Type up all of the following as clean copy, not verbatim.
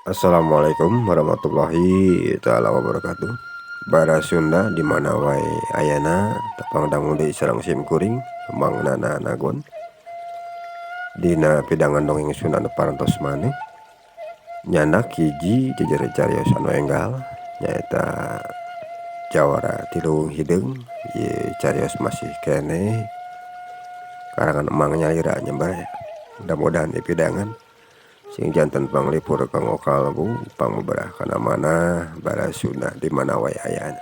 Assalamualaikum warahmatullahi taala wabarakatuh. Bara Sunda di mana wae ayana tepang dangu deui sareng sim kuring Mang Nana Nagon. Dina pidangan dongeng Sunda anu parantos maneh nyandak hiji jejer carios anu enggal nyaeta Jawara Tilu Hideung. Ieu carios masih keneh karangan Emang Nyalira nya baraya. Mudah-mudahan ieu pidangan sing janten panglipur kanggo kalbu pangbeberah kana manah bara Sunda di mana wae ayana.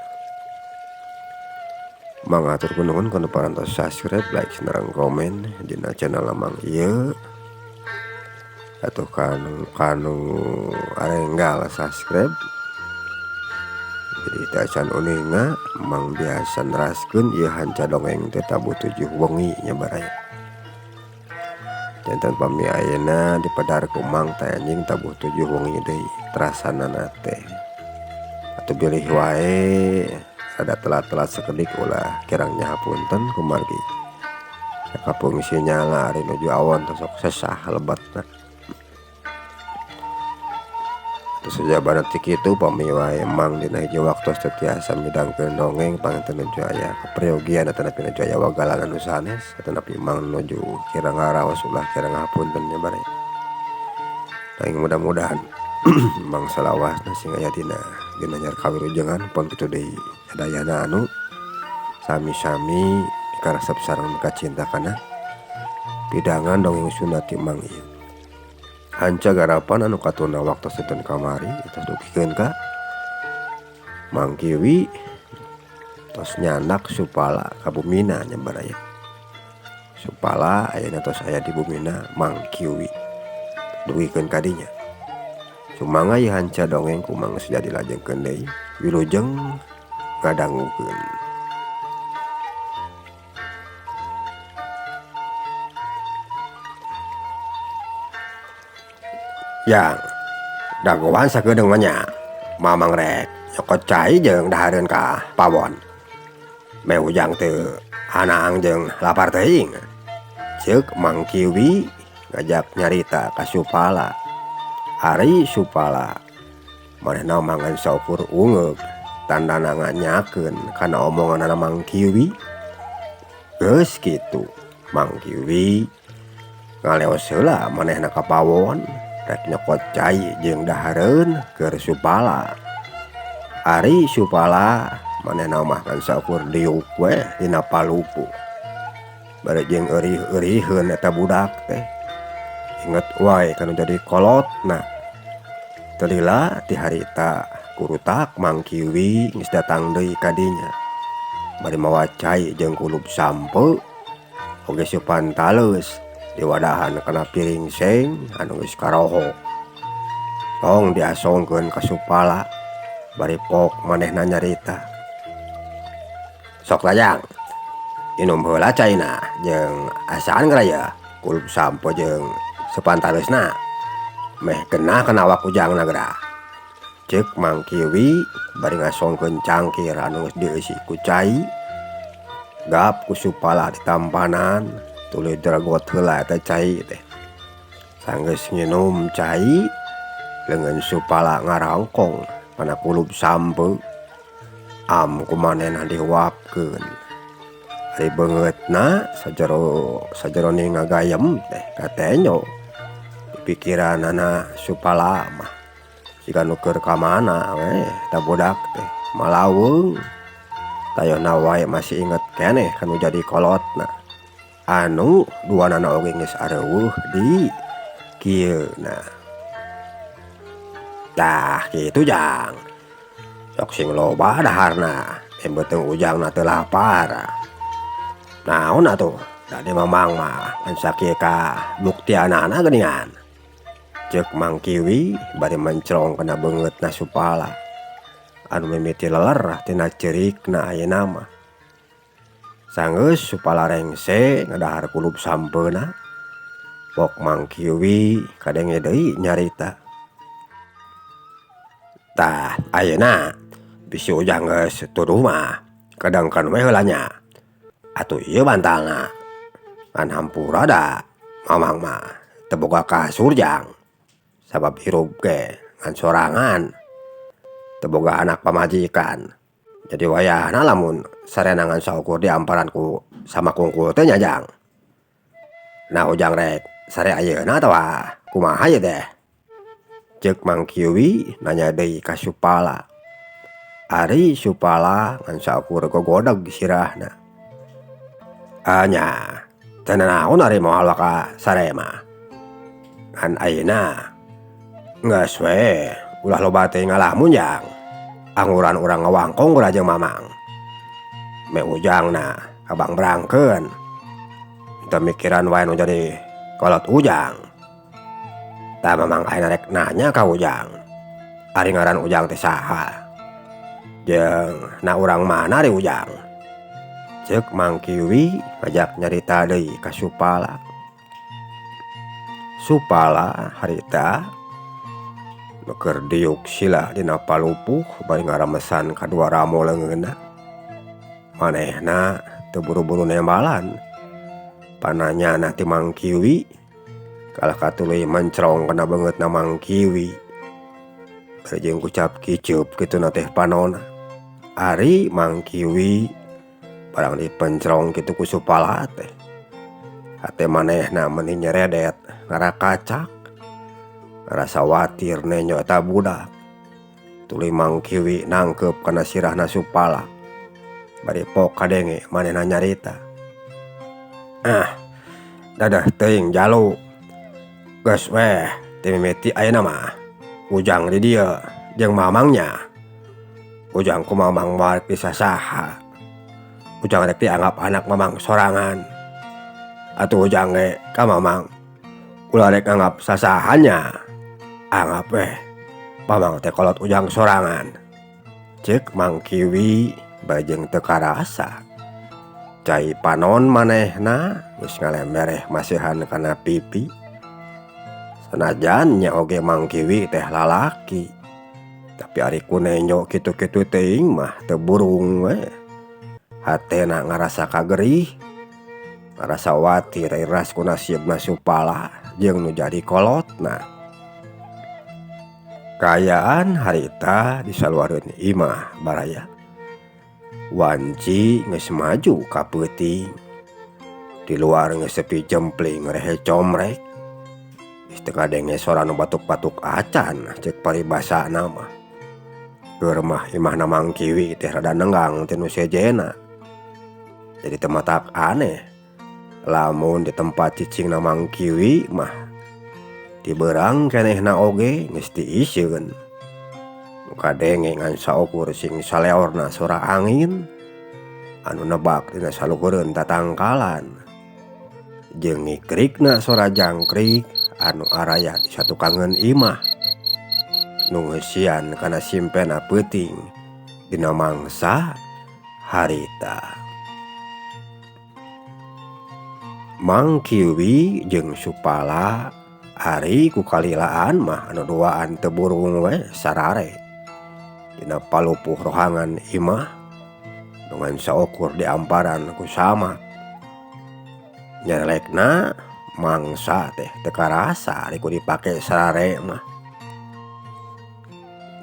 Mang haturkeun nuhun kana parantos subscribe, like, sareng komen dina channel Mang ieu. Atuh kanu arenggal subscribe jadi teu acan uninga Mang biasa neraskeun ieu hanca dongeng teh tabuh 7 wengi nya baraya. Janten pami ayeuna dipedar ku Mang teh anjing tabuh 7 wengi deui terasanana teh. Atuh bilih wae rada telat-telat sakedik ulah kirang nyahapunten kumargi. Sakapung sinyalna ari nuju awon teh sok sesah lebetna. Atuh sajabana ti kitu pami wae Mang dina hiji waktos teu tiasa midangkeun dongeng panginten nuju aya kaperyogian atanapi nuju aya wagalan anu sanes atanapi Mang nuju kirang ngaraos ulah kirang ngahapunten nya baraya. Nanging mudah-mudahan Mang salawasna sing aya dina ginanjar kawilujengan pon kitu deui sadayana anu sami-sami mikaresep sareng mikacinta kana pidangan dongeng Sunda ti Mang ieu. Hanca garapan anu katunda waktos dinten kamari tos dugikeun ka Mang Kiwi tos nyandak Supala ka bumina nya baraya. Supala ayeuna tos aya di bumina Mang Kiwi dugikeun ka dinya. Sumangga ieu hanca dongeng ku Mang Sejadi dilajengkeun deui wilujeng ngadangukeun. Yang dagoan sakedeung mah nya Mamang rek nyokot cai jeung dahareun ka pawon. Meh ujang teu hanang jeung lapar teuing. Ceuk Mang Kiwi ngajak nyarita ka Supala. Ari Supala manehna mangan saukur ungeuk tandana nganyakeun kana omonganana Mang Kiwi. Geus kitu Mang Kiwi ngaleos heula manehna ka pawon rek nyokot cai jeung dahareun keur Supala. Ari Supala manehna mah kan saukur diuk we dina palupuh. Bari jeung eurih-euriheun eta budak teh. Inget wae kana jadi kolotna. Teu lila ti harita kurutak Mang Kiwi geus datang deui ka dinya. Bari mawa cai jeung kulub sampe oge supan taleus diwadahan kana piring seng anu geus karoho. Tong diasongkeun ka Supala bari pok manehna nyarita. Sok layang inum heula caina jeung asaan geura kulub sampe jeung supan taleusna. Meh genah kana awak ujangna geura. Ceuk Mang Kiwi bari ngasongkeun cangkir anu geus dieusi ku cai. Gap ku Supala ditampanan tuluy dragot heula eta cai teh. Sanggeus nginum cai leungeun Supala ngarangkong kana kulub sampe. Am ku manehna dihuapkeun. Ari beungeutna sajerone ngagayem teh katenyo. Pikiranana Supala mah siga nu keur ka mana we eta budak teh malaweung. Tayona wae masih inget keneh kanu jadi kolotna. Anu duanana oge geus areuweuh di kieuna. Tah kitu jang. Sok sing loba daharna, beuteung ujangna teu lapar. Naon atuh? Da di Mamang mah ngan sakieu ka buktianana geuningan. Ceuk Mang Kiwi bari mencrong kana beungeutna Supala. Anu mimiti leler tina ceurikna ayeuna mah. Sanggeus Supala rengse ngadahar kulub sampeuna. Pok Mang Kiwi kadenge deui nyarita. Tah ayeuna bisi ujang geus tuduh mah kadangkan we heula nya. Atuh ieu bantalna. Ngan hampura da Mamang mah teu boga kasur jang. Sabab hirup ge ngan sorangan. Teu boga anak pamajikan. Jadi wayahna lamun sarena ngan saukur diamparan ku sama kungkul teh nya Jang. Nah Ujang rek sare ayeuna atawa kumaha ieu teh? Ceuk Mang Kiwi nanya deui ka Supala. Ari Supala ngan saukur gogodeg sirahna. Nya teu nanaon ari moal waka sare mah. Ngan ayeuna geus we ulah loba teuing ngalamun Jang. Angguran urang ngawangkong geura jeung Mamang. Me Ujangna kabangbrangkeun. Teu mikiran wae nu jadi kolot Ujang. Tah Mamang ayeuna rek nanya ka Ujang. Ari ngaran Ujang teh saha? Jeung na urang mana ari Ujang? Ceuk Mang Kiwi ngajak nyarita deui ka Supala. Supala harita nu keur diuk sila dina palupuh bari ngaramesan kadua ramo leungeunna. Manehna teu buru-buru nembalan. Pananyana ti Mang Kiwi kalah katuluy mencrong kana beungeutna Mang Kiwi. Bari jeung kucap kiceup kituna teh panona. Ari Mang Kiwi barang dipencrong kitu ku Supala teh. Hate manehna meuni nyeredet ngarakacak. Rasa watir nenjo eta budak. Tuluy Mang Kiwi nangkeup kana sirahna Supala. Bari pok kadenge manehna nyarita. Ah, dadah teuing jalu. Geus weh ti mimiti ayeuna mah Ujang di dieu jeung Mamangnya. Ujang ku Mamang moal rek disasaha. Ujang rek dianggap anak Mamang sorangan. Atuh Ujang ge ka Mamang ulah rek nganggap sasahanya. Anggap weh Mamang teh kolot Ujang sorangan. Ceuk Mang Kiwi bari jeung teu karasa. Cai panon manehna geus ngalembereh masihan kana pipi. Sanajan nya oge Mang Kiwi teh lalaki. Tapi ari ku nenjo kitu-kitu teuing mah teu burung we. Hatena ngarasa kagerih, ngarasa watir iras ku nasibna Supala jeung nu jadi kolotna. Kaayaan harita di saluareun imah baraya. Wanci geus maju ka peuting. Di luar geus sepi jempling rehe comrek. Geus teu kadenge sora nu batuk-batuk acan ceuk paribasana mah. Keur mah imahna Mang Kiwi teh rada nenggang ti nu sejenna. Jadi teu matak aneh lamun di tempat cicingna Mang Kiwi mah dibeurang kenehna oge geus diiseun. Nu kadenge ngan saukur sing saleorna sora angin anu nebak dina saluhureun tatangkalan. Jeung ngikrikna sora jangkrik anu araya di satukangeun imah. Nu ngeusian kana simpena peuting dina mangsa harita. Mang Kiwi jeung Supala ari ku kalilaan mah anu duaan teu burung we sarare. Dina palupuh rohangan imah dengan saukur diamparan ku samak. Nyerelekna mangsa teh teu karasa ari ku dipake sarare mah.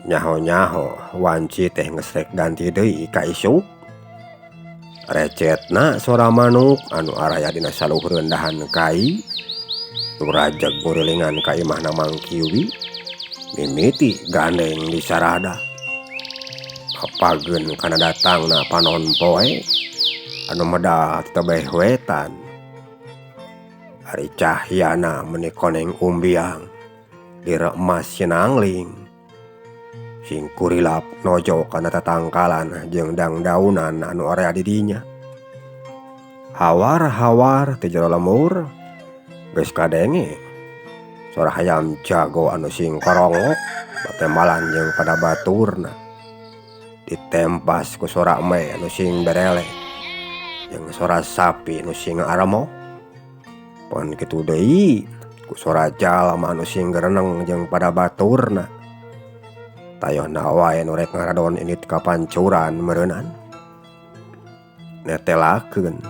Nyaho-nyaho wanci teh geus rek ganti deui ka isuk. Recetna sora manuk anu araya dina saluhureun dahan kai. Nu rajeg ngurilingan ka imahna Mang Kiwi mimiti gandeng di sarada. Kapageun kana datangna panon poe anu medal tebeh wetan. Ari cahyana meuni koneng umbiang diremas sinangling. Sing kurilap nojo kana tatangkalan jeung dangdaunan anu area di dinya. Hawar-hawar ti jero lemur geus kadenge sora hayam jago anu sing korongok batembalan jeung pada baturna. Ditempas ku sora me anu sing berele jeung sora sapi nu sing aremo. Pon kitu deui ku sora jalma anu sing gereneng jeung pada baturna. Tayohna wae nu rek ngaradon indit ka pancuran meureunan. Netelakeun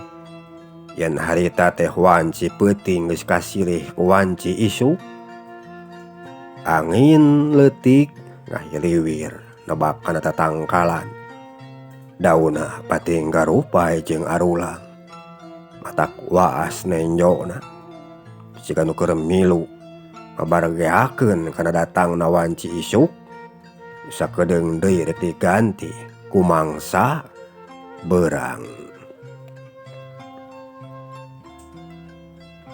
yen harita teh wanci peuting geus kasilih ku wanci isuk. Angin leutik ngahiliwir nebak kana tatangkalan. Daunna pating garupai jeung arulang. Matak waas nenjona. Siga nu keur milu ngabaregeakeun kana datangna wanci isuk. Sakedeung deui rek diganti ku mangsa beurang.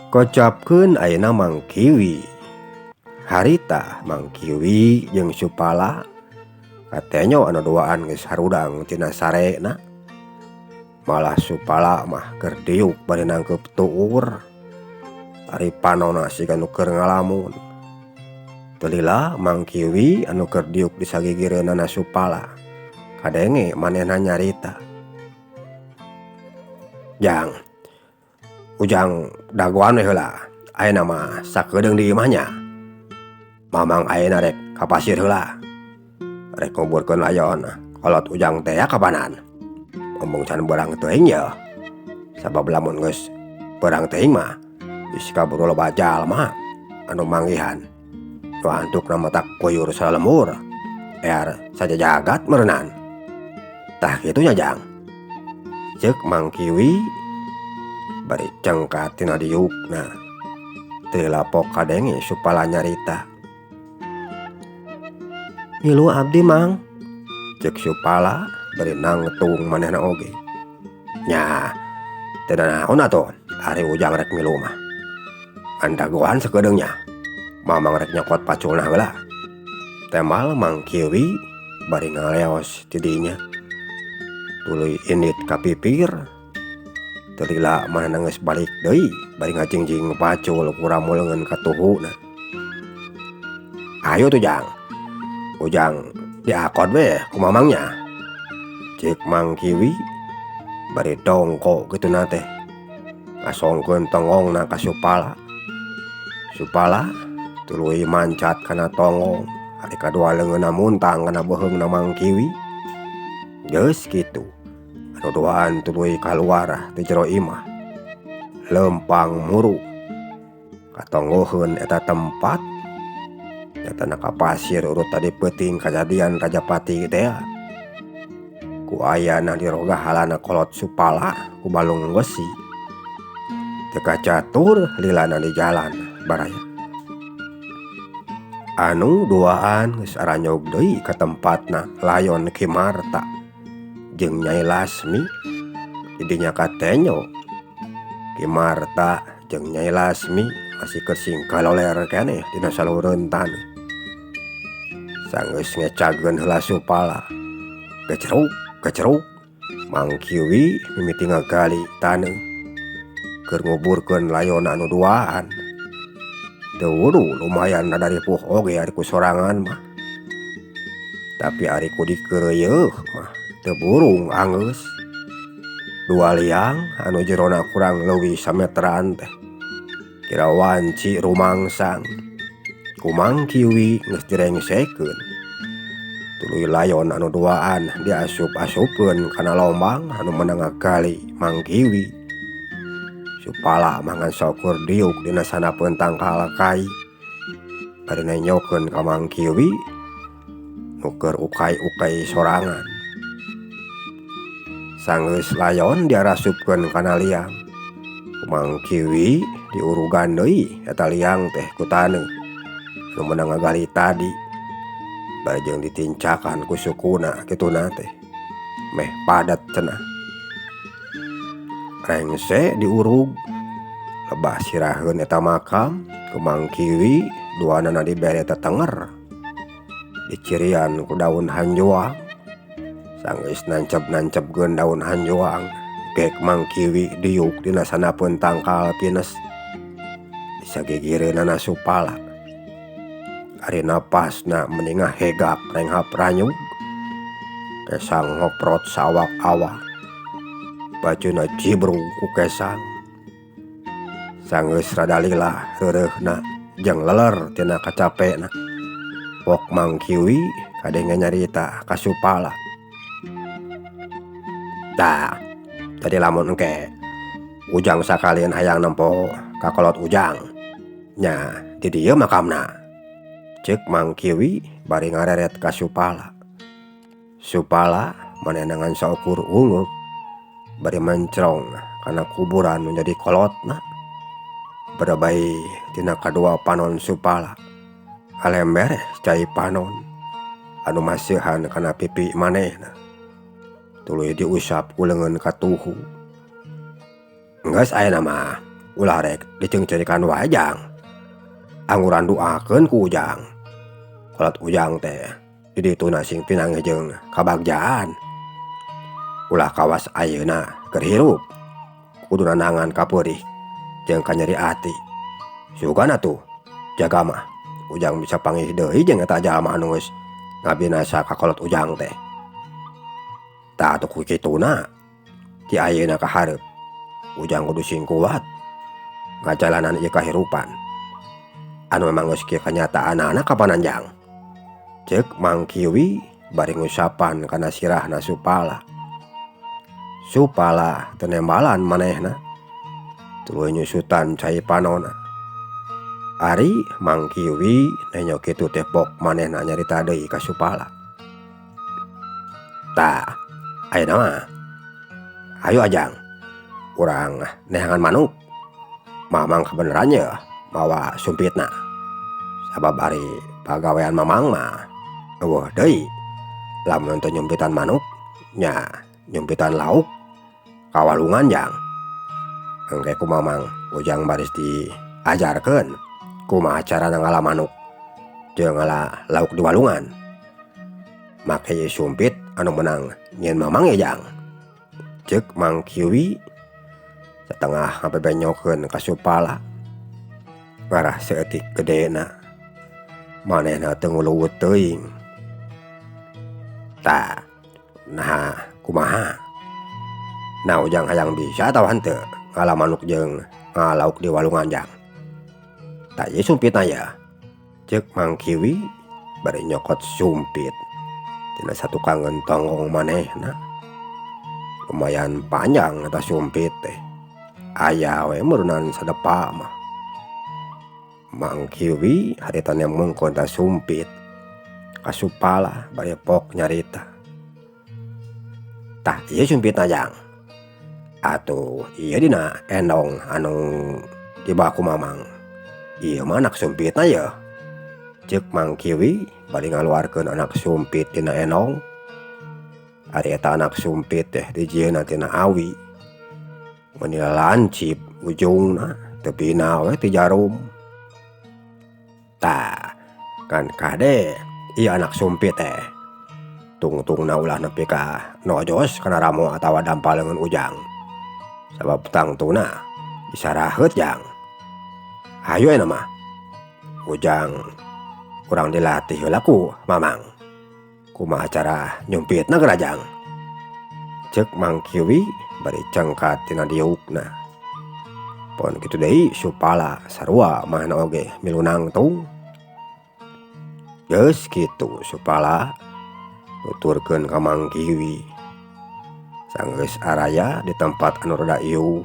Kocapkeun ayeuna Mang Kiwi. Harita Mang Kiwi jeung Supala katenyo anu duaan geus harudang tina sarena. Malah Supala mah keur diuk bari nangkeup tuur. Ari panona siga nu keur ngalamun. Teu lila Mang Kiwi anu keur diuk di sagigireunana Supala kadenge manehna nyarita. Jang, Ujang dagoan we heula, ayeuna mah sakedeung di imah nya. Mamang ayeuna rek ka pasir heula. Rek nguburkeun layon kolot Ujang teh kapanan. Embung can beurang teuing ye. Sabab lamun geus beurang teuing mah geus kaburu loba jalma anu manggihan. Nu antukna matak kuyur salemur, ear sajajagat meureunan. Tah kitu nya Jang. Ceuk Mang Kiwi bari cengkat tina diukna. Teu lapok kadenge Supala nyarita. Ngilu abdi Mang, ceuk Supala bari nangtung manehna oge. Nya, teu nanaon atuh ari Ujang rek milu mah. Ngan dagoan sakedeung nya. Mamang rek nyokot paculna heula. Temal Mang Kiwi bari ngaleos ti dinya. Tuluy indit ka pipir. Teu lila manehna geus balik deui bari ngajingjing pacul ku ramu leungeun katuhuna. Ayo tuh Jang. Ujang diakod we ku mamangnya. Ceuk Mang Kiwi bari dongko kituna teh. Ngasongkeun tongongna ka Supala. Supala tuluy mancat kana tonggong, ari kadua leungeunna muntang kana beuheungna Mang Kiwi. Geus kitu, anu duaan tuluy kaluar ti jero imah. Leumpang muru katonggoheun eta tempat. Nyatana ka pasir urut tadi peuting kajadian Rajapati teh. Ku ayana dirogahalana kolot Supala ku balung besi. Teu kacatur lilana di jalan baraya. Anu duaan geus aranyog deui ka tempatna layon Ki Marta jeung Nyai Lasmi. Didinya katenyo Ki Marta jeung Nyai Lasmi masih keur singkaloler keneh dina salureun taneuh. Sanggeus ngecageun heula Supala, geceruk geceruk Mang Kiwi mimiti ngagali taneuh keur nguburkeun layon anu duaan. Teu wudu lumayan rada ripuh oge ari ku sorangan mah. Tapi ari ku dikeureuyeun mah teu burung anggeus. Dua liang anu jerona kurang leuwih sameteran teh kira wanci rumangsang. Ku Mang Kiwi geus direngsekeun. Tuluy layon anu duaan diasup-asupkeun kana lombang anu meunang ngagali Mang Kiwi. Supala mah ngan saukur diuk dina sanapeun tangkal kai. Bari nenyokeun ka Mang Kiwi nu keur ukay-ukay sorangan. Sanggeus layon diarasupkeun kana liang. Ku Mang Kiwi diurugan deui eta liang teh ku taneuh nu meunang ngagali tadi. Bari jeung ditincakan ku sukuna kituna teh meh padat cenah. Rengse diurug lebah siraheun eta makam ku Mang Kiwi duanana dibere tetenger. Dicirian ku daun hanjuang. Sanggeus nancep-nancepkeun daun hanjuang, gek Mang Kiwi diuk dina sanapeun tangkal pinus. Disagigireunana Supala. Ari napasna meni ngahegak renghap ranyug. Kesang ngoprot sawak-awak. Bajuna jibrung ku kesang. Sanggeus rada lila reureuhna jeung leler tina kacapena. Pok Mang Kiwi kadenge nyarita ka Supala. Tah, jadi lamun engke Ujang sakalian hayang nempo ka kolot Ujang. Nya di dieu makamna. Cek Mang Kiwi bari ngareret ka Supala. Supala manehna ngan saukur ungeuk bari mencrong kana kuburan nu jadi kolotna. Berebay tina kadua panon Supala ngalember cai panon anu maseuhan kana pipi manehna. Tuluy diusap ku leungeun katuhu. Geus ayeuna mah ulah rek diceungceurikan wae jang. Angguran duakeun ku Ujang. Kolot Ujang teh di dituna sing pinanggih jeung kabagjaan. Ulah kawas ayeuna keur hirup kudu nanangan kapeurih jeung kanyeri ati. Sugan atuh jaga mah Ujang bisa panggih deui jeung eta jalma anu geus ngabinasa ka kolot Ujang teh. Tah atuh ku kituna ti ayeuna ka hareup Ujang kudu sing kuat ngajalanan ieu kahirupan anu memang geus kieu kanyataanana kapanan jang. Ceuk Mang Kiwi bari ngusapan kana sirahna Supala. Supala teu nembalan manehna tuluy nyusutan cai panonna. Ari Mang Kiwi nenjo kitu teh pok manehna nyarita deui ka Supala. Tah ayeuna mah hayu Ajang urang neangan manuk. Mamang kabeneran yeuh mawa sumpitna. Sabab ari pagawean mamang mah eueuh deui lamun teu nyumpitan manuk nya nyumpitan lauk kawalungan jang. Engke ku mamang Ujang baris diajarkeun kumaha carana ngala manuk jeung ngala lauk di walungan. Make ieu sumpit anu meunang nyieun mamang ye jang. Ceuk Mang Kiwi satengah ngabebenyokeun ka Supala. Ngarah saeutik gedena manehna teu nguluwut teuing. Tah naha kumaha? Nah Ujang hayang bisa atawa henteu ngala manuk jeung ngala lauk di walungan jang. Tah ieu sumpitna yeuh. Ceuk Mang Kiwi bari nyokot sumpit tina satukangeun tonggong manehna. Lumayan panjang eta sumpit teh. Aya we meureunnan sadepa mah. Mang Kiwi harita nemongkeun eta sumpit ka Supala bari pok nyarita. Tah ieu sumpitna jang. Atuh ieu dina endong anu dibawa ku mamang. Ieu mah anak sumpitna yeuh. Ceuk Mang Kiwi bari ngaluarkeun anak sumpit tina endong. Ari eta anak sumpit teh dijieunna tina awi. Meuni lancip ujungna teu bina we ti jarum. Tah kan kade ieu anak sumpit teh. Tungtungna ulah nepi ka nojos kana ramo atawa dampal leungeun Ujang. Sabab tangtuna bisa raheut jang. Hayu ayeuna mah Ujang urang dilatih heula ku mamang. Kumaha cara nyumpitna geura jang. Ceuk Mang Kiwi bari cengkat tina diukna. Pon kitu deui Supala sarua manehna oge milu nangtung. Geus kitu Supala nuturkeun ka Mang Kiwi. Sanggeus araya di tempat anu rada iuh.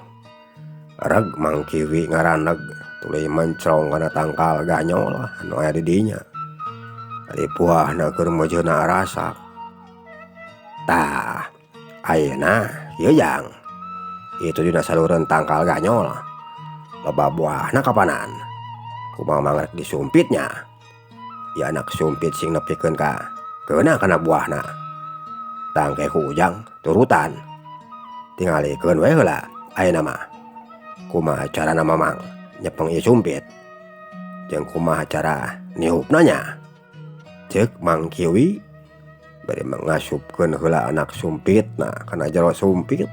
Reg Mang Kiwi ngaraneg tuluy mencrong kana tangkal ganyol anu aya di dinya. Ari buahna keur meujeuhna arasak. Tah ayeuna ieu jang. Itu dina salureun tangkal ganyol. Loba buahna kapanan. Ku mamang rek disumpitnya. Ieu anak sumpit sing nepikeun ka keuna kana buahna. Tangke ku Ujang turutan. Tingalikeun we heula ayeuna mah. Kumaha carana mamang nyepeng ieu sumpit. Jeung kumaha cara niupna nya. Ceuk Mang Kiwi bari ngasupkeun heula anak sumpitna kana jero sumpit.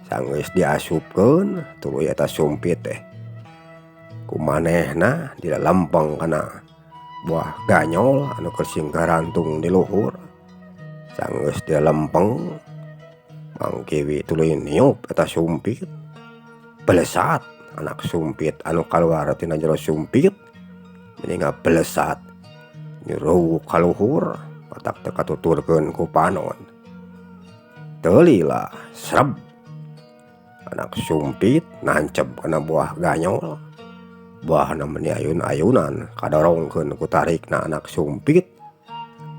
Sanggeus diasupkeun tuluy eta sumpit teh ku manehna dilalempeng kana buah ganyol anu keur sing garantung di luhur. Sanggeus dilempeng Mang Kiwi tuluy niup eta sumpit. Belesat anak sumpit anu kaluar tina jero sumpit meni ngabelesat nyuruwuk ka luhur matak teu katuturkeun ku panon. Teu lila sreb anak sumpit nancep kana buah ganyol. Buahna meuni ayun-ayunan kadorongkeun ku tarikna anak sumpit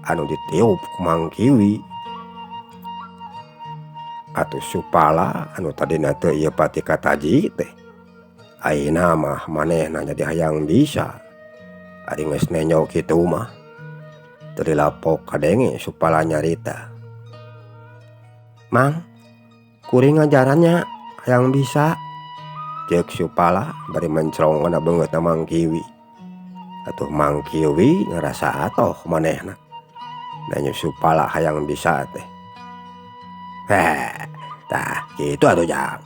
anu ditiup ku Mang Kiwi. Atuh Supala anu tadina teu ieu pati kataji teh ayeuna mah manehna jadi hayang bisa. Ari geus nenjo kitu mah teu dilapok kadenge Supala nyarita. Mang, kuring ngajaran nya hayang bisa. Ceuk Supala bari mencrong kana beungeutna Mang Kiwi. Atuh Mang Kiwi ngarasa atoh manehna nenjo Supala hayang bisa teh. Heh, tah kitu atuh Jang.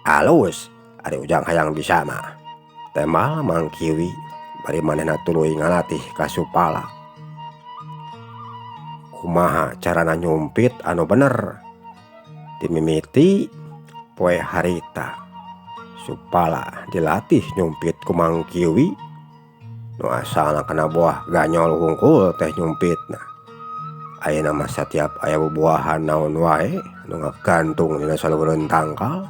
Alus ari Ujang hayang bisa mah. Tembal Mang Kiwi bari manehna tuluy ngalatih ka Supala. Kumaha carana nyumpit anu bener. Dimimiti poe harita Supala dilatih nyumpit ku Mang Kiwi nu asalna kana buah ganyol hungkul teh nyumpitna. Ayeuna mah satiap aya bubuahan naon wae nu ngagantung dina saluhureun tangkal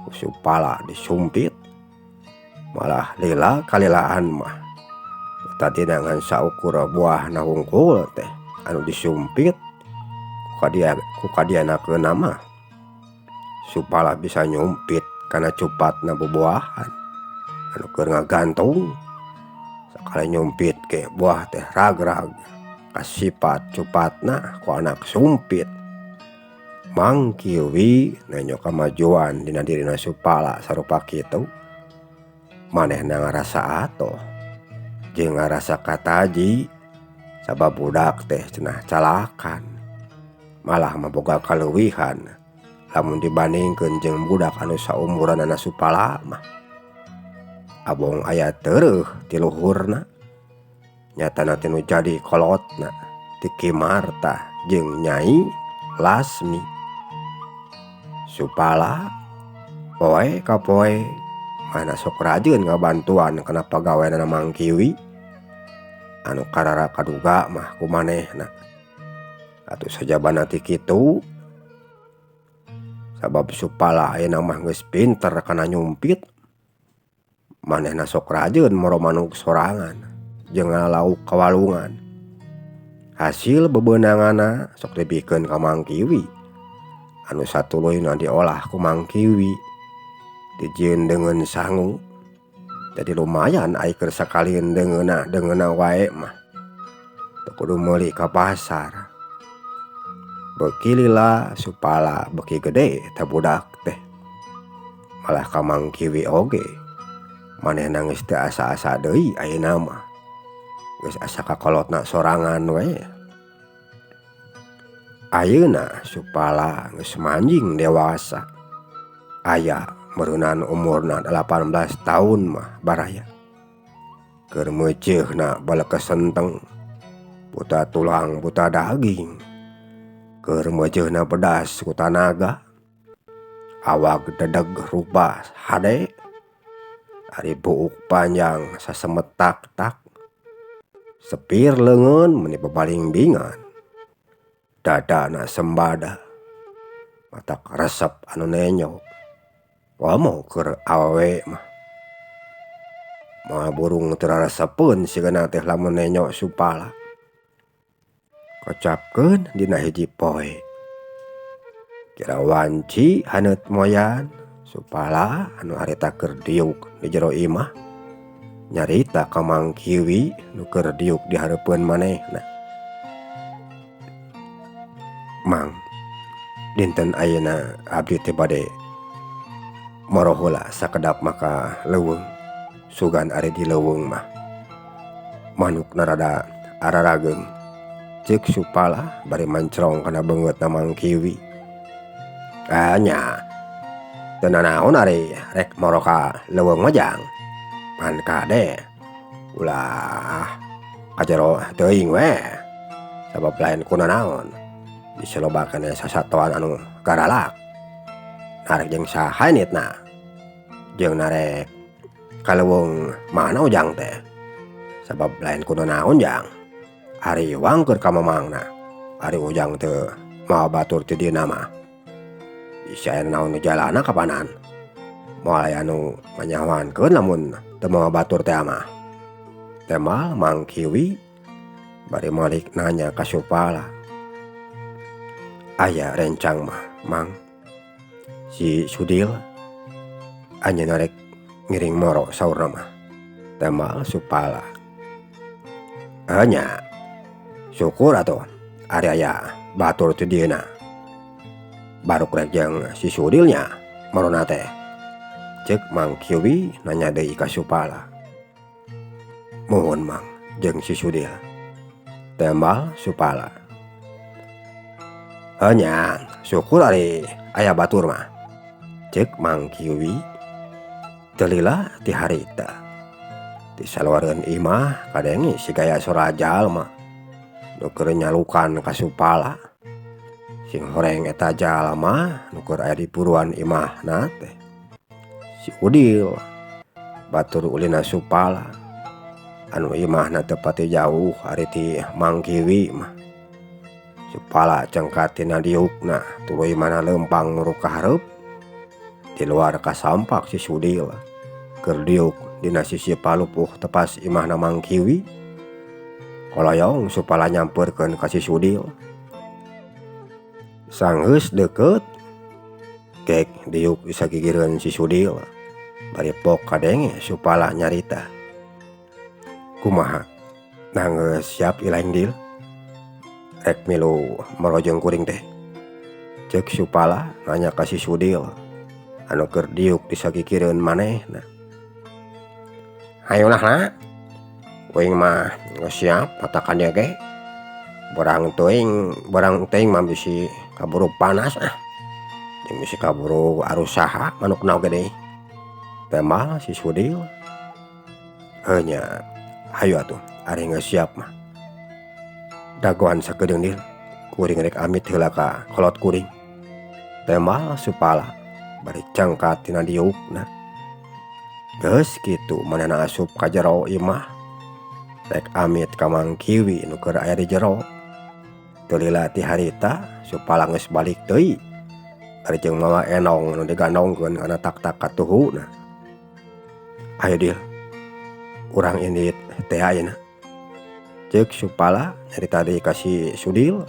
ku Supala disumpit. Malah lila kalilaan mah tadina ngan saukur buahna hungkul teh anu disumpit ku kadianakeunna mah Supala bisa nyumpit kana cupatna bubuahan anu keur ngagantung. Sakali nyumpit ge buah teh ragrag kasipat cupatna ku anak sumpit. Mang Kiwi nenjo kamajuan dina dirina Supala sarupa kitu manehna ngarasa atoh jeung ngarasa kataji sabab budak teh cenah calakan malah mah boga kaleuwihan lamun dibandingkeun jeung budak anu saumuranana Supala mah. Abong aya tereuh ti luhurna nyatana teh nu jadi kolotna ti Ki Marta jeung Nyai Lasmi. Supala poe ka poe mana sok rajin ngabantuan kana pagaweanana Mang Kiwi anu karara kaduga mah ku manehna. Atuh sajabana ti kitu sabab Supala ayeuna mah geus pinter kana nyumpit manehna sok rajin moro manuk sorangan jeung ngalauk ka walungan. Hasil bebeunanganna sok dibikeun ka Mang Kiwi anu satuluyna diolah ku Mang Kiwi dijieun deungeun sangu. Jadi lumayan ai keur sakalieun deungeunna wae mah teu kudu meuli ka pasar. Beuki lila Supala beuki gede teh budak teh malah ka Mang Kiwi oge manehna geus teu asa-asa deui ayeuna mah geus asa kakolotna sorangan we. Ayeuna Supala geus manjing dewasa aya meureunan umurna 18 tahun mah baraya. Keur meuceuhna balekes senteng buta tulang buta daging. Keur meuceuhna pedas ku tanaga awak dedeg rupa hade ari buuk panjang sasemet tak-tak sepir leungeun meuni babalingbingan dadana sembada matak resep anu nenjo komo keur awewe mah moal burung teu raresepeun sigana teh lamun nenjo Supala. Kocapkeun dina hiji poe kira wanci haneut moyan Supala anu harita keur diuk di jero imah nyarita ka Mang Kiwi nu keur diuk di hareupeun manehna. Mang, dinten ayeuna abdi teh bade moro heula sakedap maka leuweung sugan ari di leuweung mah manukna rada ararageung. Ceuk Supala bari mancrong kana beungeutna Mang Kiwi. Ah nya teu nanaon ari rek moro ka leuweung mah Jang ngan kade ulah kajero teuing we sabab lain ku nanaon bisi loba keneh sasatoan anu garalak narek jeung saha nitna jeung narek ka leuweung mana Ujang teh sabab lain ku nanaon Jang ari wang keur ka mamangna ari Ujang teu mawa batur ti dina mah bisi aya naon di jalana kapanan Moal aya anu nganyahoankeun lamun teu mawa batur teh mah. Temal Mang Kiwi bari malik nanya ka Supala. Aya rencang mah Mang. Si Sudil anjeunna rek ngiring moro saurna mah. Temal Supala. Heuh nya syukur atuh ari aya batur ti dieuna. Baruk rek jeung si Sudilnya morona teh. Ceuk Mang Kiwi nanya deui ka Supala. Muhun Mang jeung si Sudil. Tembal Supala. Heuh nya syukur ari aya batur mah. Ceuk Mang Kiwi. Teu lila ti harita. Ti saluareun imah kadenge sigaya sora jalma nu keur nyalukan ka Supala. Sing horeng eta jalma nu keur aya di buruan imahna teh. Si Udil batur ulina Supala anu imahna teu pati jauh ari ti Mang Kiwi mah. Supala cengkat tina diukna tuluy mana leumpang nuruk ka hareup. Di luar kasampak si Sudil keur diuk dina sisi palupuh tepas imahna Mang Kiwi. Koloyong Supala nyampeurkeun ka si Sudil. Sanggeus deukeut gek diuk disagigireun si Sudil. Bari pok kadenge Supala nyarita. Kumaha nah geus siap ilaing dil? Rek milu moro jeung kuring teh. Ceuk Supala nanya ka si Sudil anu keur diuk disagigireun manehna. Hayu lah na, uing mah geus siap patakan ieu ge. Barang teuing mah bisi kaburu panas ah. Jeung bisi kaburu arusaha manukna oge deui. Tembal si Sudil. Heuh nya, hayu atuh ari geus siap mah. Dagoan sakedeung dil, kuring rek amit heula ka kolot kuring. Tembal Supala bari cengkat tina diukna. Geus kitu manehna asup ka jero imah. Rek amit ka Mang Kiwi nu keur aya di jero. Teu lila ti harita Supala geus balik deui. Bari jeung mawa enong nu digandongkeun kana tak-tak katuhuna. Ayo dil, urang indit teh ayeuna. Ceuk Supala nyarita deui ka si Sudil.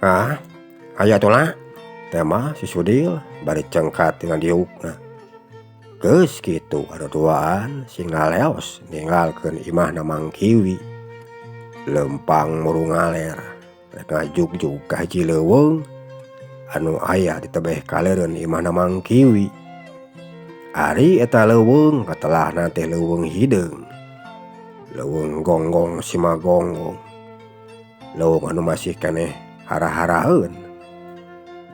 Ah, hayu atuh lah. Tema si Sudil bari cengkat tina diukna. Geus kitu anu duaan sing ngaleos ninggalkeun imahna Mang Kiwi. Leumpang muru ngaler rek ngajugjug ka hiji leuweung anu aya di tebeh kaleureun imahna Mang Kiwi. Ari eta leuweung katelahna teh leuweung hideung. Leuweung gonggong simagonggong. Leuweung anu masih keneh hara-haraeun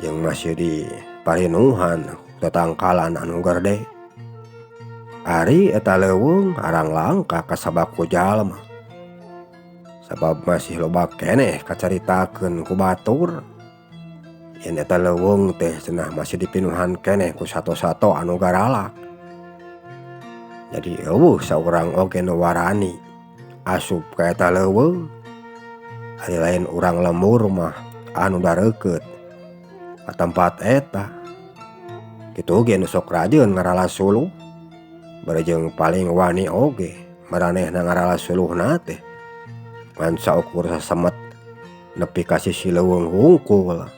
jeung masih di parinuhan tatangkalan anu gerde. Ari eta leuweung arang langka kasabak ku jalma. Sabab masih loba keneh kacaritakeun ku batur. Yen eta leuweung teh cenah masih dipinuhan keneh ku sato-sato anu garalak. Jadi eueuh saurang oge nu warani asup ka eta leuweung. Ari lain urang lembur mah anu dareukeut ka tempat eta. Kitu oge nu sok rajeun ngaralas suluh. Bari jeung paling wani oge maranehna ngaralas suluhna teh. Ngan saukur sasemet nepi ka sisi leuweung hungkul.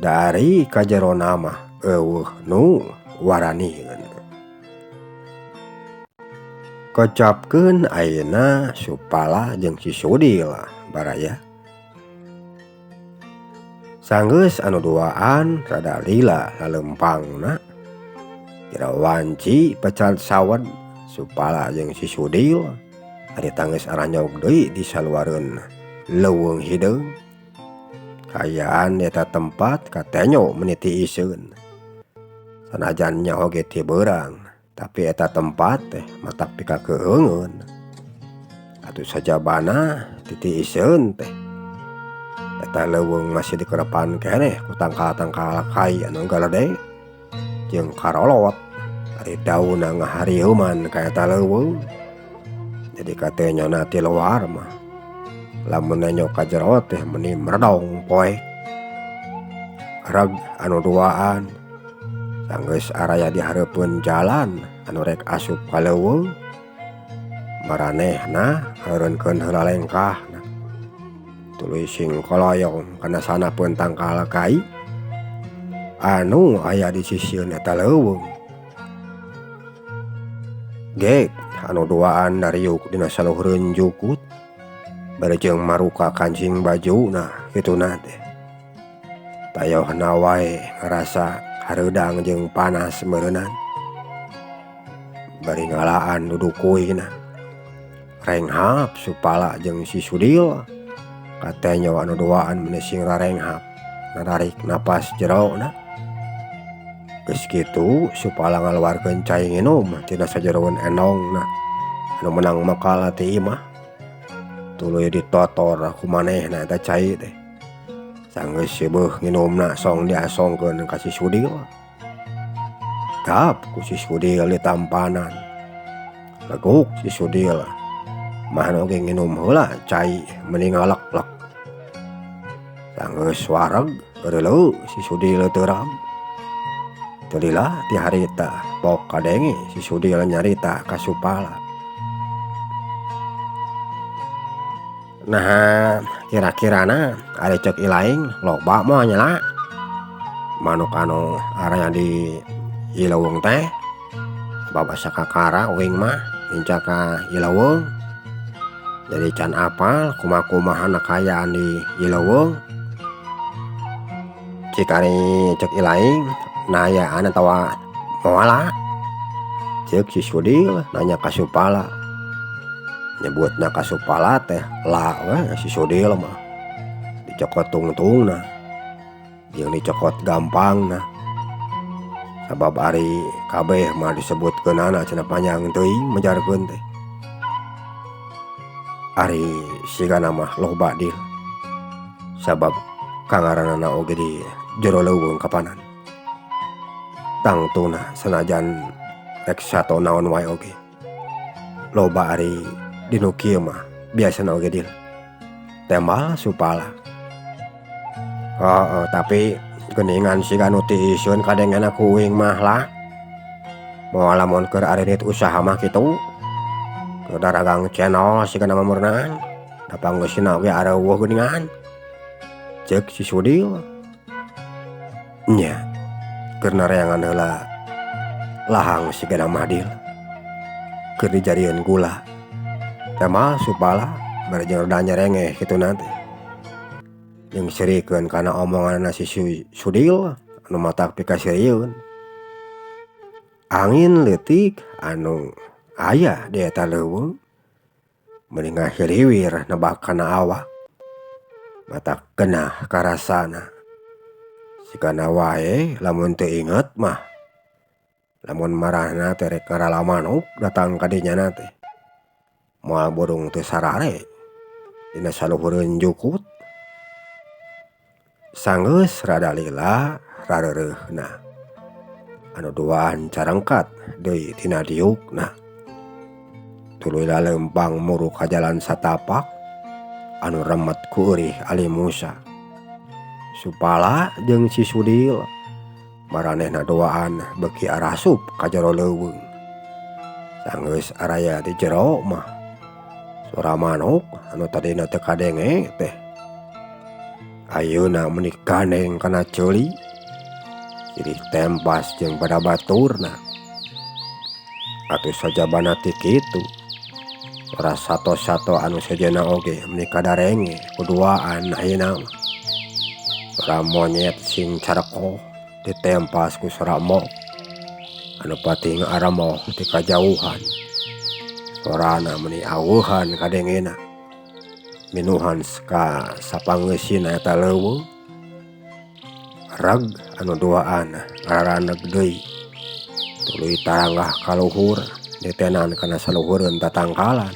Dari kajerona mah eueuh nu waranieun. Kocapkeun ayeuna Supala jeung si Sudil baraya. Sanggeus anu duaan rada lila laleumpangna. Kira wanci pecat sawed Supala jeung si Sudil ari tanggeus aranyog deui di saluareun leuweung hideung. Kaayaan eta tempat katenyo meniti iseun. Sanajan nya oge ti beurang, tapi eta tempat teh matak pikakeungeun. Atuh sajabana titi iseun teh. Eta leuweung masih dikerepan keneh ku tangkal-tangkal kai anu galede jeung karolot. Ari daunna ngaharieuman ka eta leuweung. Jadi katenyona ti luar mah lamun nenyo ka jero teh meuni meredong poek. Reg anu duaan Sanggeus araya di hareupeun jalan anu rek asup ka leuweung maranehna ngeureunkeun heula lengkahna tuluy sing koloyong kana sanapeun tangkal kai anu aya di sisieun eta leuweung. Gek anu duaan dariuk dina saluhureun jukut bari jeung maruka kancing bajuna kituna teh. Tayohna wae ngarasa hareudang jeung panas meureunan. Bari ngalaan dudukuina. Renghap Supala jeung si Sudil katenyo anu duaan meni sing rarenghap nararik napas jerona. Geus kitu Supala ngaluarkeun cai nginum tina sajeroeun endongna anu meunang makal ti imah. Tuluy ditotor ku manehna eta cai teh. Sanggeus seubeuh nginumna song diasongkeun ka si Sudil. Gap ku si Sudil ditampanan. Leguk si Sudil. Mah oge nginum heula cai meni ngalek-lek. Sanggeus wareg eureuleuh si Sudil teuram. Teu lila ti harita pok kadenge si Sudil nyarita ka Supala. Nah kira-kirana ari ceuk ilaing loba moal nya la. Manuk anu araya di ieu leuweung teh sabab asa kakara uing mah nincak ka ieu leuweung. Jadi can apal kumaha-kumahana kaayaan di ieu leuweung. Cik ari ceuk ilaing nayaan atawa moal la. Ceuk si Sudil nanya ka Supala. Nyebutna ka Supala teh la we si Sudil mah. Dicokot tungtungna jeung dicokot gampangna. Sabab ari kabeh mah disebutkeunana cenah panjang teuing mejarkeun teh. Ari sigana mah loba dil. Sabab kangaranana oge di jero leuweung kapanan. Tangtuna sanajan rek sato naon wae oge. Loba ari dinu kieu mah biasana oge dil. Tembal Supala. Heueuh tapi geuningan siga nu tiiseun kadengena ku uing mah lah. Moal lamun keur areunit usaha mah kitu. Keur daragang channel sigana mah meureunan. Da panggeusna oge areuweuh geuningan. Ceuk si Sudil. Nya keur nareangan heula lahang sigana mah dil. Keur dijarieun gula. Tembal Supala bari jeung rada nyerengeh kituna teh. Jeung seurikeun kana omonganna si Sudil anu matak pikaseurieun. Angin leutik anu aya di eta leuweung meuni ngahiliwir nebak kana awak. Matak genah karasana. Sigana wae lamun teu inget mah. Lamun marahna teh rek ngarala manuk datang ka dinya teh. Moal burung teu sarare dina saluhureun jukut. Sanggeus rada lila rareureurna. Anu duaan carengkat deui tina diukna. Tuluy laleumpang muruk ka jalan satapak anu remet ku eurih Ali Musa. Supala jeung si Sudil maranehna duaan beuki arasup ka jero leuweung. Sanggeus araya di jero mah sora manuk anu tadina teu kadenge teh. Ayeuna meuni gandeng kana ceuli silih tempas jeung pada baturna. Atuh sajabana ti kitu sora sato-sato anu sejenna oge meuni kadarenge kuduaan ayeuna mah. Sora monyet sing carekoh ditempas ku sora mok anu pating aremoh ti kajauhan. Sorana meuni aweuhan kadengena. Minuhan ka sapanggeusina eta leuweung. Reg anu duaan ngararaneg deui. Tuluy taranggah ka luhur nitenan kana saluhureun tatangkalan.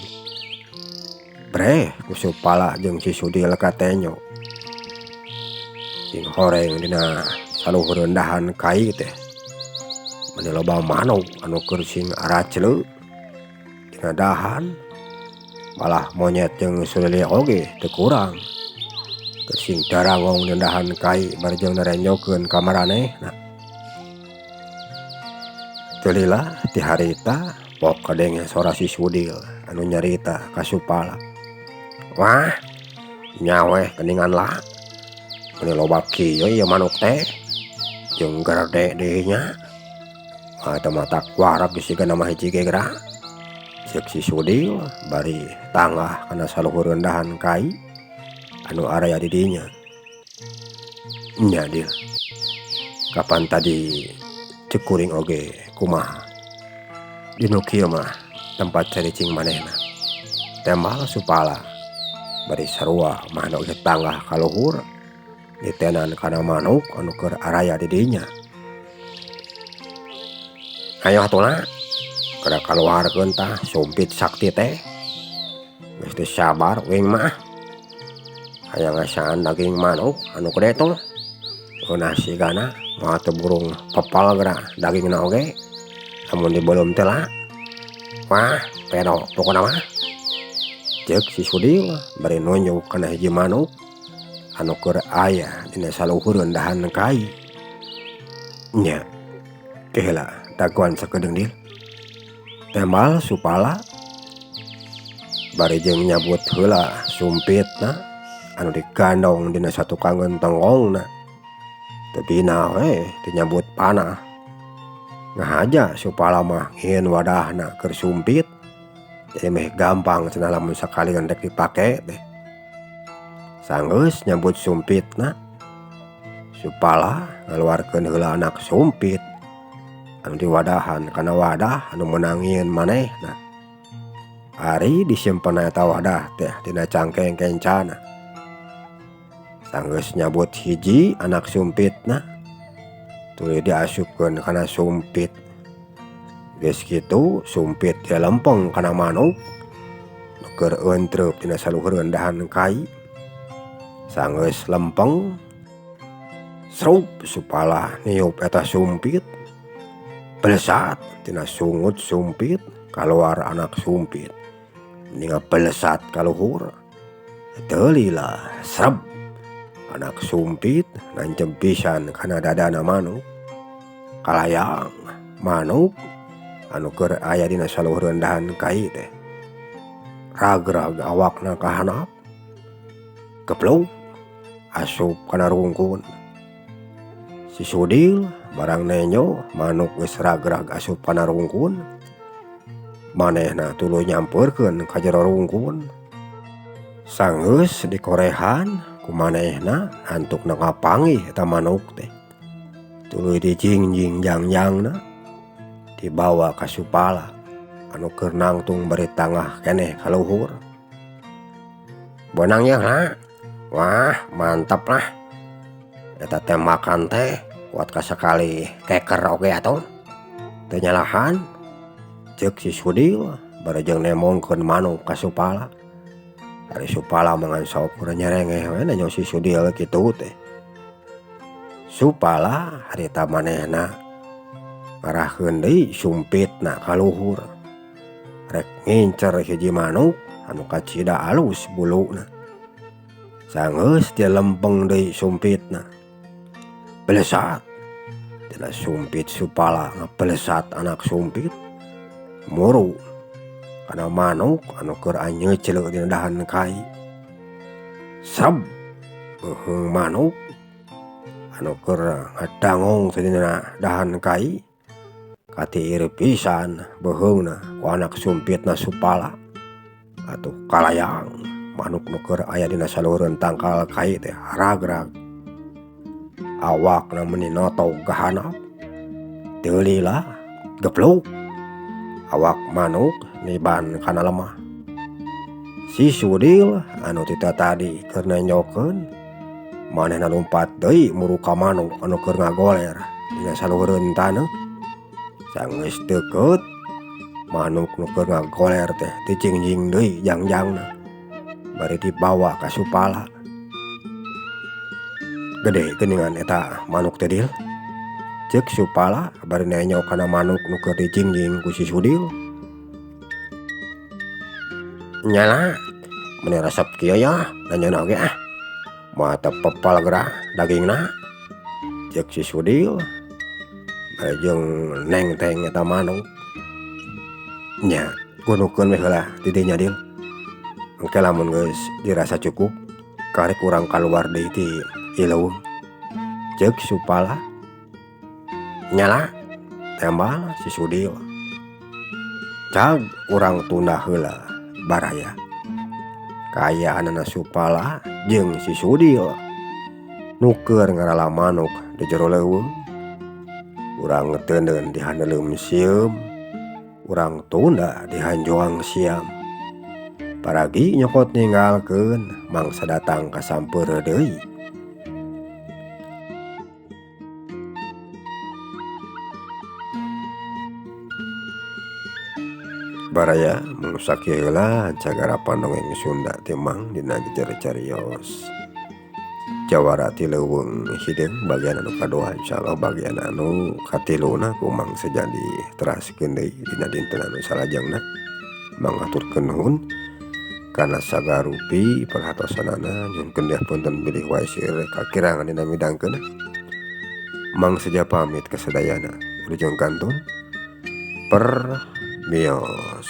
Breh ku Supala jeung si Sudil katenyo. Sing horeng dina saluhureun dahan kai teh. Meuni loba manuk anu keur sing aracleu dina dahan. Malah monyet jeung sulili oge teu kurang. Keur sing darangong dina dahan kai bari jeung narenjokeun ka maranehna. Teu lila ti harita pok kadenge sora si Sudil anu nyarita ka Supala. Wah nya weh geuningan lah meni loba kieu ieu manuk teh jeung gerde deui nya. Teu matak wareg sigana mah hiji ge geura. Ceuk si Sudil bari tanggah kana saluhureun dahan kai anu araya di dinya. Nya Dil, kapan tadi ceuk kuring oge kumaha dinu kieu mah tempat caricing manehna. Tembal Supala bari sarua manuk oge tanggah ka luhur ditenan kana manuk anu keur araya di dinya. Hayoh atuh lah geura kaluarkeun tah sumpit sakti teh. Geus teu sabar uing mah hayang ngasaan daging manuk anu gede tuh. Ngeunah sigana moal teu burung pepel geura dagingna oge lamun dibeuleum teh lah. Wah pedo pokona mah. Ceuk si Sudil bari nunjuk kana hiji manuk anu keur aya dina saluhureun dahan kai. Nya teh heula dagoan sakedeung Dil. Tembal Supala bari jeung nyabut heula sumpitna anu digandong dina satukangeun tenggongna. Teu bina we teu nyabut panah. Ngahaja Supala mah ngieun wadahna keur sumpit jadi meh gampang cenah lamun sakali rek dipake teh. Sanggeus nyabut sumpitna Supala ngaluarkeun heula anak sumpit anu diwadahan kana wadah anu meunang ngieun manehna. Ari disimpen eta wadah teh dina cangkeng kencana. Sanggeus nyabut hiji anak sumpitna tuluy diasupkeun kana sumpit. Geus kitu sumpit dilempeng kana manuk nu keur euntreup dina saluhureun dahan kai. Sanggeus lempeng srup Supala niup eta sumpit. Belesat tina sungut sumpit kaluar anak sumpit. Ninga belesat ka luhur. Teu lila sreb anak sumpit nancep pisan kana dadana manuk. Kalayang manuk anu keur aya dina saluhureun dahan kai teh. Ragrag awakna ka handap. Geblug asup kana rungkun. Si Sudil barang nenjo manuk geus ragrag asup kana rungkun. Manehna tuluy nyampeurkeun ka jero rungkun. Sanggeus dikorehan ku manehna antukna kapanggih eta manuk teh. Tuluy dijingjing jangjangna dibawa ka Supala anu keur nangtung bari tangah keneh ka luhur. Beunang yeuh lah. Wah mantap lah. Eta tembakan teh kuat ka sakali keker oge atuh. Teu nyalahan. Ceuk si Sudil bari jeung nemongkeun manuk ka Supala. Ari Supala mah ngan saukur nyerengeh we nenjo si Sudil kitu teh. Supala harita manehna ngarahkeun deui sumpitna ka luhur. Rek ngincer hiji manuk anu kacida alus buluna. Sanggeus dilempeng deui sumpitna. Belesat tina sumpit Supala ngabelesat anak sumpit. Muru kana manuk anu keur anyeuceuleuh dina dahan kai. Sreb beuheung manuk anu keur ngadangong teh dina dahan kai. Katiir pisan beuheungna ku anak sumpitna Supala. Atuh kalayang manuk nu keur aya dina saluhureun tangkal kai teh ragrag. Awakna meuni notog ka handap. Teu lila geblug awak manuk niban kana lemah. Si Sudil anu ti tatadi keur nenjokeun manehna lumpat deui muru ka manuk anu keur ngagoler dina saluhureun taneuh. Sanggeus deukeut manuk nu keur ngagoler teh dijingjing deui jangjangna bari dibawa ka Supala. Gede geuningan eta manuk teh Dil. Ceuk Supala bari nenjo kana manuk nu keur dijingjing ku si Sudil. Nyala meni resep kieu yah nanyeuna oge ah. Moal teu pepel geura dagingna. Ceuk si Sudil Bari jeung nengteng eta manuk. Nya gunukeun we heula di dinya Dil. Engke lamun geus dirasa cukup karek urang kaluar deui ti ieu leuweung. Ceuk Supala. Nyala tembal si Sudil. Cag urang tunda heula baraya. Kaayaanana Supala jeung si Sudil nu keur ngarala manuk di jero leuweung. Urang teuneun di haneleum sieum, urang tunda di hanjoang siam. Paragi nyokot ninggalkeun mangsa datang ka sampeureuh deui. Baraya mung sakieu heula cagarapan dongeng Sunda ti Mang dina jejer carios jawara ti leuweung hideung bagian anu kadua insyaallah bagian anu katiluna ku Mang Sejadi teraskeun deui dina dinten anu salajengna. Mang haturkeun nuhun kana sagarupi perhatosanana nyuhunkeun deui punten bilih wae seueur kakirangan dina midangkeun. Mang Seja pamit kasadayana wilujeng kantun permios.